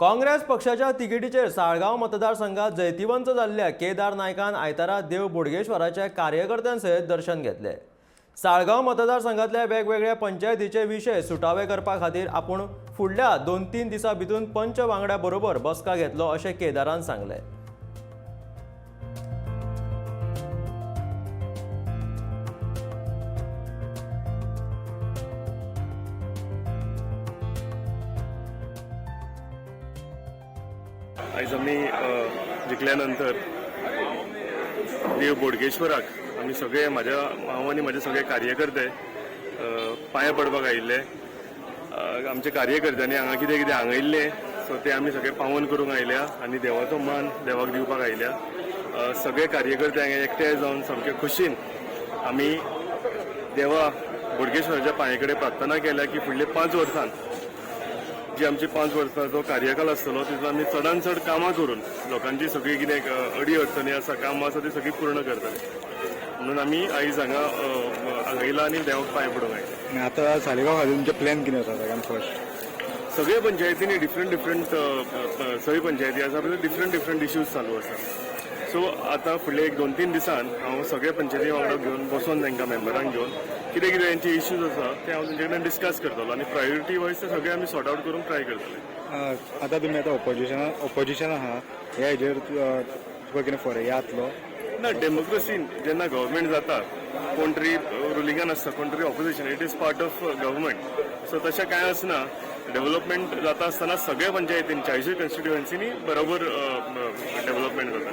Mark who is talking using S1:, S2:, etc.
S1: काँग्रेस पक्षाच्या तिकेटीचेर साळगांव मतदारसंघात जैतिवंत जाल्ल्या केदार नायकान आयतारा देव बोडगेश्वराच्या कार्यकर्त्यां सयत दर्शन घेतले. साळगांव मतदारसंघातल्या वेगवेगळ्या पंचायतीचे विशय सुटावे करपा खातीर आपूण फुडल्या 2-3 दिसां भितर पंच वांगड्या बरोबर बसका घेतलो अशें केदारान सांगलें.
S2: आयज आमी जिखल्या नंतर देव बोडगेश्वराक आमी सगळे म्हाज्या हांव आनी म्हाजे सगळे कार्यकर्ते पांया पडपाक आयिल्ले. आमच्या कार्यकर्त्यांनी हांगा कितें कितें हांगयल्लें, सो ते आमी सगळे पावन करूंक आयल्या आनी देवाचो मान देवाक दिवपाक आयल्या. सगळे कार्यकर्ते हांगा एकठांय जावन सामके खोशीन आमी देवा बोडगेश्वराच्या पांये कडेन प्रार्थना केल्या की फुडले 5 वर्सां जी आमची 5 वर्सांचो कार्यकाल आसतलो तितून आमी चडान चड कामां करून लोकांची सगळी कितें अडी अडचणी आसा, कामां आसा ती सगळी पूर्ण करतले म्हणून आमी आयज हांगा हांगा येयला आनी देवाक पांय पडूंक आयले.
S3: आनी आतां सालिगांव खातीर तुमचें प्लॅन कितें आसा सगळ्यान फर्स्ट?
S2: सगळे पंचायतींनी डिफरंट डिफरंट, सगळी पंचायती आसा पळय, डिफरंट डिफरंट इश्यूज चालू आसा. सो आतां फुडले एक 2-3 दिसान हांव सगळे पंचायती वांगडा घेवन बसोन तांकां मेंबरांक घेवन कितें कितें तेंचे इश्यूज आसा ते हांव तेंचे कडेन डिस्कस करतलो आनी प्रायोरिटी वायज ते सगळे आमी सॉर्ट आवट करूंक ट्राय करतले.
S3: आतां तुमी आतां ऑपोजिशन आहा, ह्या हेजेर तुका कितें फरक जातलो?
S2: ना, डेमोक्रेसीन जेन्ना गव्हर्मेंट जाता कोण तरी रुलिंगान आसता, कोण तरी opposition, it is part of government. So तशें कांय आसना. डेव्हलपमेंट जाता आसतना सगळ्या पंचायतीन 40 कॉन्स्टिट्युएन्सीनी बरोबर डेव्हलपमेंट जाता.